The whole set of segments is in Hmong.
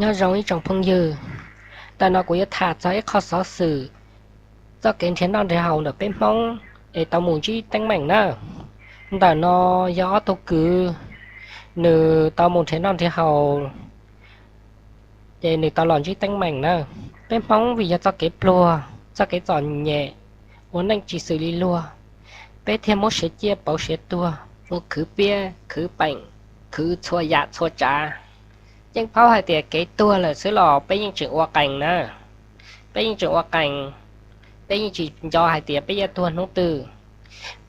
Nyob zoo ib tsoom phooj ywg, ntawm no kuv yuav tham txog ib qho xov xwm txoj kev nrhiav noj nrhiav haus ntawm peb Hmoob es tau mus ntsib teeb meem na. Ntawm no yog ob tug kwv, nws tau mus nrhiav noj nrhiav haus, ces nws tau los ntsib teeb meem na. Peb Hmoob vim yog txoj kev pluag, txoj kev txom nyem, ua neej tsis xws li luag, peb thiaj muab siav ciaj pauv siav tuag, mus khwv piab khwv peem, khwv txhua yam txhua tsav. Yeej paub hais tias kev tuag lawm xwb los peb yeej tseem ua qees na. Peb yeej tseem ua qees, peb yeej tsis nco hais tias peb yuav tuag hnub twg.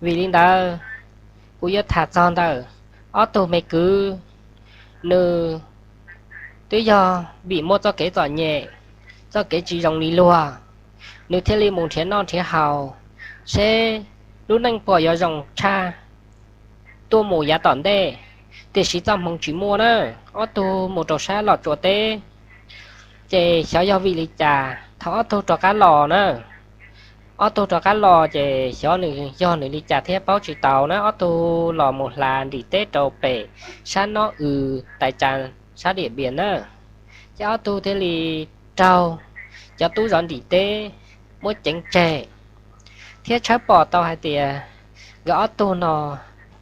Vim li ntawd, kuv yuav tham txog ntawm ob tug me kwv, nws twb yog vim muaj txoj kev txom nyem, txoj kev tsis zoo li luag, nws thiaj li mus nrhiav noj nrhiav haus, seb lub neej puas yuav zoo tshaj tuaj mus yav tom ntej. Tiam sis txoj hmoov tsis muaj na, ob tug mus rau sab Los Tsuas teb, ces xyov yog vim li cas thaum ob tug rov qab los na, ob tug rov qab los ces xyov nws yog nws li cas thiab paub tsis tau na, ob tug los mus hla nrim teb rau pem sab Nob Ws, Tais Tsas, sab Diam Npias na. Ces ob tug thiaj li raug cov tub zov nrim teb muab ceev tseg, thiab tshawb pom tau hais tias nkawd ob tug no,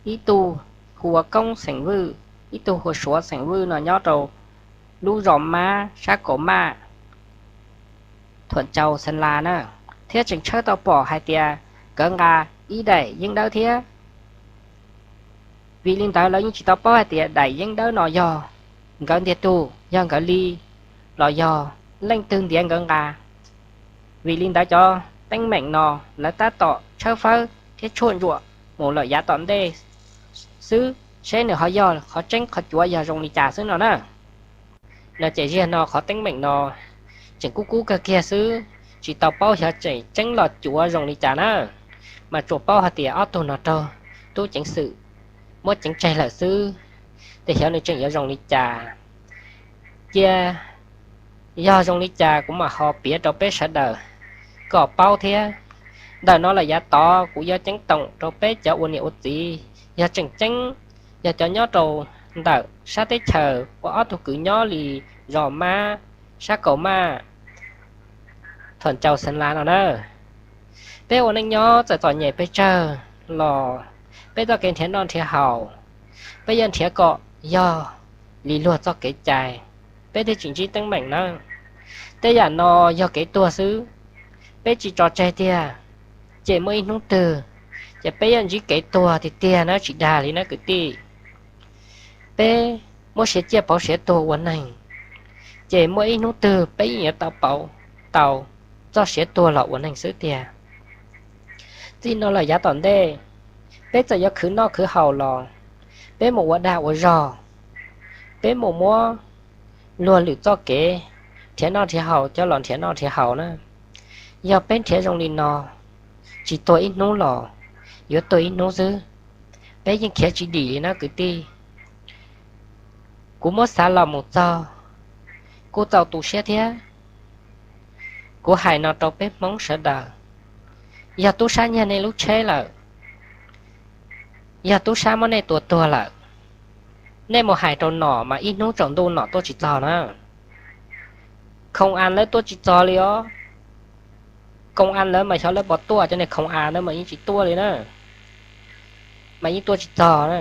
ib tug hu ua Koob xeem Vwj, ib tug hu ua Suav xeem Vwj no nyob rau lub zos Mab sab Kaus Maj, Thuam Tsau Xeev Las na, thiab tseem tshawb tau pom hais tias nkawd nqa ib daim yeeb dawb thiab. Vim li ntawd lawv yeej tsis tau paub hais tias daim yeeb dawb no yog nkawd ntiag tug, yog nkawd li, los yog leej twg ntiav nkawd nqa. Vim li ntawd cov teeb meem no lawv tab tom tshawb fawb thiab tshuaj ntsuam mus lawm yav tom ntej xwb, seb nws ho yog qhov tseeb qhov cuav yog zoo li cas xwb no na. No ces ziag no qhov teeb meem no tseem kub kub kawg kiag xwb, tsis tau paub xyov tseem tseeb los cuav zoo li cas na, mas tsuas paub hais tias ob tug no raug tub ceev xwm muab ceev tseg lawm xwb, ces xyov nws tseem yuav zoo li cas. Cia yog zoo li cas kuv mam ho piav rau peb sawv daws kom paub thiab. Ntawm no lawm yav tod kuv yuav ceeb toom rau peb cov ua niam ua txiv, yog tseem ceeb, yog cov nyob rau ntawm sab teb chaws uas ob tug kwv nyob li zos Mab, sab Kaus Maj, Thuam Tsau Xeev Las no na. Peb ua neej nyob txawm txom nyem pes tsawg los peb txoj kev nrhiav noj nrhiav haus, peb yuav nrhiav kom yog li luag txoj kev cai, peb thiaj tsis ntsib teeb meem na. Tej yam no yog kev tuag xwb, peb tsis tso tseg tiag, ces muaj ib hnub twg ces peb yuav ntsib kev tuag tiag tiag na, tsis dag li na kwv tij. Peb muab siav ciaj pauv siav tuag ua neeg, ces muaj ib hnub twg peb yeej yuav tau pauv tau txoj siav tuag los ua neeg xwb tiag. Txij no lawm yav tom ntej, peb txawm yuav khwv noj khwv haus los peb mus ua dag ua zog, peb mus muab luag lwm txoj kev nrhiav noj nrhiav haus coj los nrhiav noj nrhiav haus na. Yog peb nrhiav zoo li no, tsis tuag ib hnub los yuav tuag ib hnub xwb, peb yeej khiav tsis dim li na kwv tij. Kuv muab xav los mus txog, kuj txaus tu siab thiab. Kuv hais no rau peb Hmoob sawv daws, yog tub sab nyiag nej lub tsheb lawm, yog tub sab muab nej tua tuag lawm, nej mus hais rau nom mas ib hnub tsaus ntuj nom tuaj tsis txog na. Khoo as lawv tuaj tsis txog li os. Khoo as lawv mas xyov lawv puas tuaj, cov niag khoo as ntawd mas yeej tsis tuaj li na, mas yeej tuaj tsis txog na,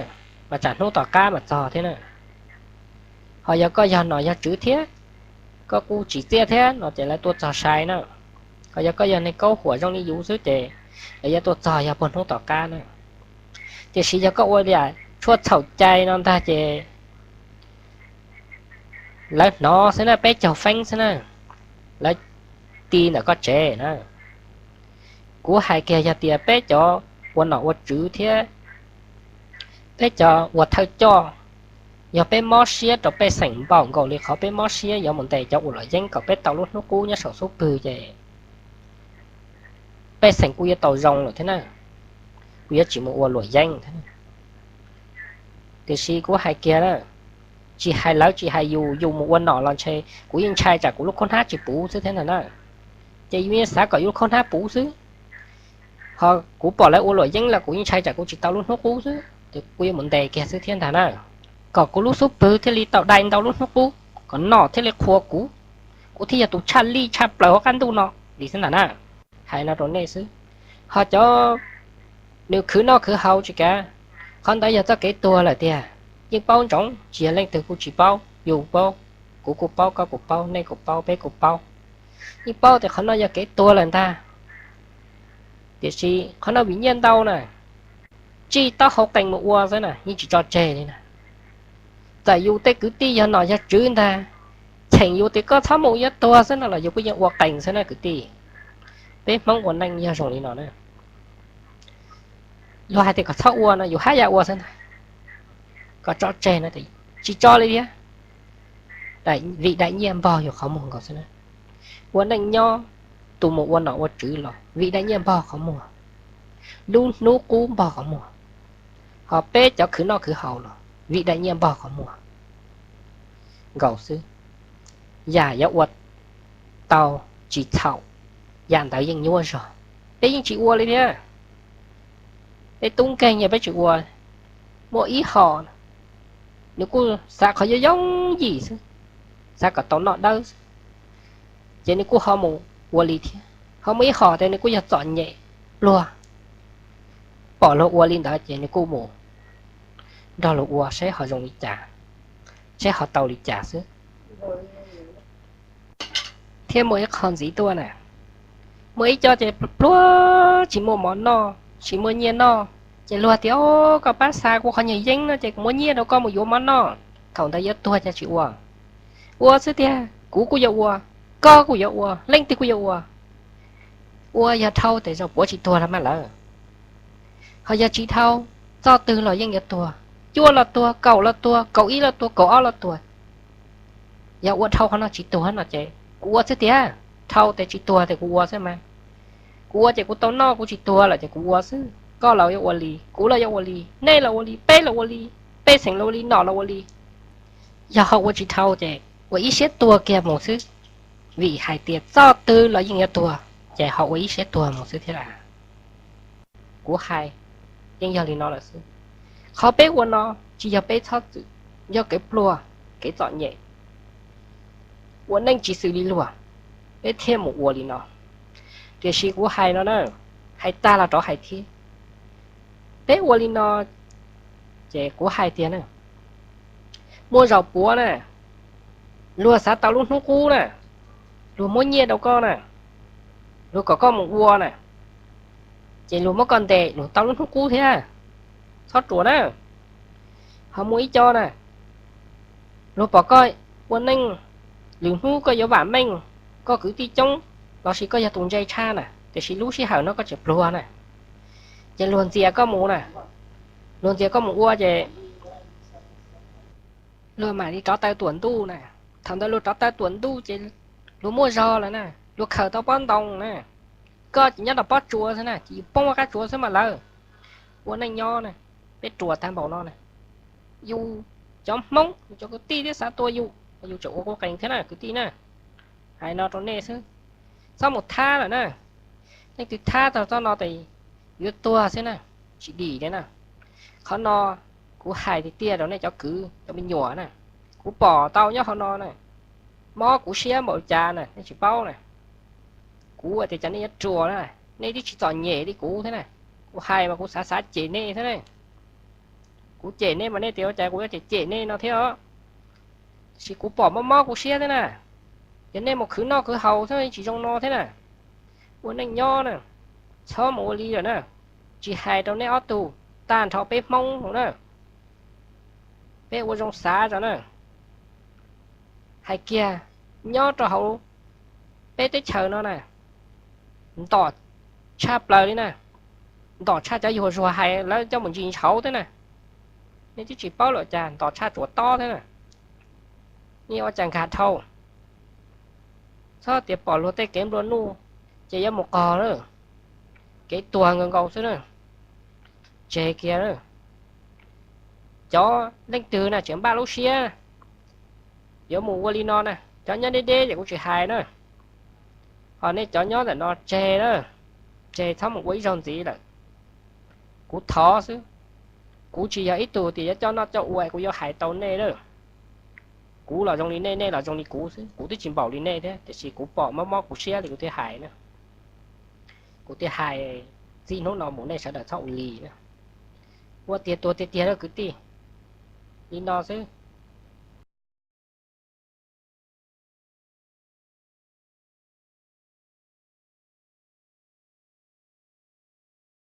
mas tsam hnub tom qab mas txog thiab na. Ho yog koj yog nom yog tswv thiab, koj kuj tsim txiaj thiab no ces lawv tuaj txog sai na. Ho yog koj yog neeg kaub huam zoo li yus xwb ces lawv yuav tuaj txog yog puag hnub tom qab na. Tiam sis yog koj ua yam tshuaj txhaum cai no ntag ces lawv hnov xwb na, peb caug feeb xwb na, lawv ti ntawm koj tsev na. Kuv hais kiag yog tias peb cov ua nom ua tswv thiab peb cov ua thawj coj, yog peb mob siab rau pej xeem npaum nkaus li qhov peb mob siab yuav mus ntes cov ua luam yeeb kom peb tau lub hnub qub nyob saum xub pwg ces pej xeem kuj yuav tau zoo lawm thiab na, kuj yuav tsis mus ua luam yeeb thiab. Tiam sis kuv hais kiag na, tsis hais lawv tsis hais yus, yus mus ua nom los ntshe kuv yeej ntshai tsam kuv lub khaub hnab tsis puv xwb thiab ntag na. Ces yus yeej xav kom yus lub khaub hnab puv xwb. Ho kuv pom lawv ua luam yeeb los kuv yeej ntshai tsam kuv tsis tau lub hnub qub xwb ces kuv yuav mus ntes kiag xwb thiab ntag na, kom kuv lub xub pwg thiaj li tau dai ntau lub hnub qub. kom noj thiaj li qhuas kuv, kuv thiaj yog tus tshaj lij tshaj plaws hauv qab ntuj no li xwb ntag na. Hais no rau nej xwb, ho cov nws khwv noj khwv haus tsis kav, qhov ntawd yog txoj kev tuag lawm tiag. Yeej paub ntsoov, tsis yog leej twg kuj tsis paub, yus paub, kuv kuj paub, koj kuj paub, nej kuj paub, peb kuj paub. Yeej paub tias qhov no yog kev tuag lawm ntag. Tiam sis qhov no vim nyiaj ntau na, tsij taub hau qees mus ua xwb na, yeej tsis tso tseg li na. Txawm yus tej kwv tij yog nom yog tswv ntag, cheem yus tias koj txhob mus yuav tuag xwb no los yus kuj yeej ua qees xwb na kwv tij. Peb Hmoob ua neej yog zoo li no na. Luag hais tias kom txhob ua no yus haj yam ua xwb ntag, kom tso tseg no tsis tso li thiab. Vim daim nyiaj npog yus qhov muag nkaus xwb na. Ua neej nyob, tus mus ua nom ua tswv los vim daim nyiaj npog qhov muag, lub hnub qub npog qhov muag, ho peb cov khwv noj khwv haus los vim daim nyiaj npog qhov muag nkaus xwb. Yam yuav ua tau tsis txhaum, yam ntawd yeej nyuaj zog, peb yeej tsis ua li thiab. Peb tub nkeeg yog peb tsis ua, muaj ib hom nws kuj xav qhov yooj yooj yim xwb, xav kom tau noj dawb xwb, ces nws kuj ho mus ua li thiab. Ho muaj ib hom tias nws kuj yog txom nyem pluag, pom luag ua li ntawd ces nws kuj mus nrog luag ua saib ho zoo li cas, saib ho tau li cas xwb. Thiab muaj ib qho ntxiv tuaj na, muaj ib co ces pluag tsis muaj mov noj tsis muaj nyiaj noj, ces luag tias, O, koj pab xa kuv qhov nyuag yeeb no ces kuv muab nyiaj rau koj mus yuav mov noj. Thaum ntawd yuav tuag cas tsis ua, ua xwb tiag. Kuv kuj yuav ua, koj kuj yuav ua, leej twg kuj yuav ua. Ua yog dhau tes zaum puav tsis tuag los mas lawm. Ho yog tsis dhau, txoj twg los yeej yuav tuag, cuaj los tuag, kaum los tuag, kaum ib los tuag, kaum ob los tuag. Yog ua dhau qhov no tsis tuag no ces kuv ua xwb tiag. Dhau tes tsis tuag tes kuv ua xwb mas. Kuv ua ces kuv tau noj, kuv tsis tuag lawm ces kuv ua xwb. Koj los yuav ua li, kuv los yuav ua li, nej los ua li, peb los ua li, pej xeem los ua li, nom los ua li. Yog ho ua tsis dhau ces ua ib siab tuag kiag mus xwb, vim hais tias txoj twg los yeej yuav tuag, ces ho ua ib siab tuag mus xwb thiab. Kuv hais yeej yog li no lawm xwb. Qhov peb ua no tsis yog peb txhob txwm, yog kev pluag, kev txom nyem, ua neej tsis xws li luag, peb thiaj mus ua li no. Tiam sis kuv hais no na, hais tag los rov hais thiab. Peb ua li no ces kuv hais tias na, muaj zaus puav na, luag xav tau lub hnub qub na, luag muab nyiaj rau koj na, luag kom koj mus ua na, ces luag muab koj ntes luag tau lub hnub qub thiab. Txhob ruam na. Ho muaj ib co na, luag pom koj ua neej, lwm hnub koj yuav vam meej, koj kwv tij coob, lossis koj yog tus ntse tshaj na, tiam sis lub sij hawm no koj tseem pluag na, ces luag ntxias koj mus na, luag ntxias koj mus ua ces luag mam li rov taw tuam ntuj na. Thaum ntawd luag rov taw tuam ntuj ces luag muaj zog lawm na, luag khaws tau pob ntoo na, koj ces nyob rau pob tsuas xwb na, ces yus poob qab tsuas xwb mas lawm. Ua neej nyob na, peb ruam tag npaum no na, yus cov Hmoob yus cov kwv tij thiab xav tua yus, yus tseem ua kuv qees thiab na kwv tij na. Hais no rau nej xwb, txhob mus thab lawm na. Leej twg thab tau txoj no tes yuav tuag xwb na, tsis dim li na. Qhov no kuv hais tiag tiag rau nej cov kwv cov me nyuam na, kuv pom tau nyob hauv no na, mob kuv siab npaum cas na nej tsis paub na. Kuv tias cov nej yuav ruam na, nej twb tsis txom nyem li kuv thiab na. Kuv hais mas kuv xav xav cem nej thiab ne. Kuv cem nej mas nej tias ua cas kuv yuav cem cem nej no thiab os. Tiam sis kuv pom mob mob kuv siab thiab na. Yog nej mus khwv noj khwv haus thiab tsis zoo no thiab na. Ua neej nyob na, txhob mus ua li lawm na. Tsis hais rau nej ob tug, tag nrho peb Hmoob no na, peb ua zoo xav tso na. Hais kiag, nyob rau hauv peb teb chaws no na, ntom tshaj plaws li na, ntom tshaj cov yuag zuag hais lawv coj mus ntsis ntshauv thiab na. Nej twb tsis paub lawm cas ntom tshaj tsuav tob thiab na. Nej ua cas nkag dhau, txhob tias pom luag tej kev nplua nuj ces yuav mus qog na, kev tuag nkaus nkaus xwb na. Tseg kiag na. Cov leej twg na tseem npaj lub siab yuav mus ua li no na, cov nyob deb deb ces kuv tsis hais na. Ho nej cov nyob ntawm no tseg na, tseg txhob mus ua ib zaug ntxiv lawm. Kuv thov xwb, kuv tsis yog ib tug tias yuav coj noj coj ua kuv yuav hais tau nej na. Kuv los zoo li nej, nej los zoo li kuv xwb, kuv twb tsis npaum li nej thiab, tiam sis kuv pom mob mob kuv siab li kuv thiaj hais na. Kuv thiaj hais txij hnub no mus nej sawv daws txhob ua li na. Ua tiag tuag tiag tiag lawm kwv tij, li no xwb.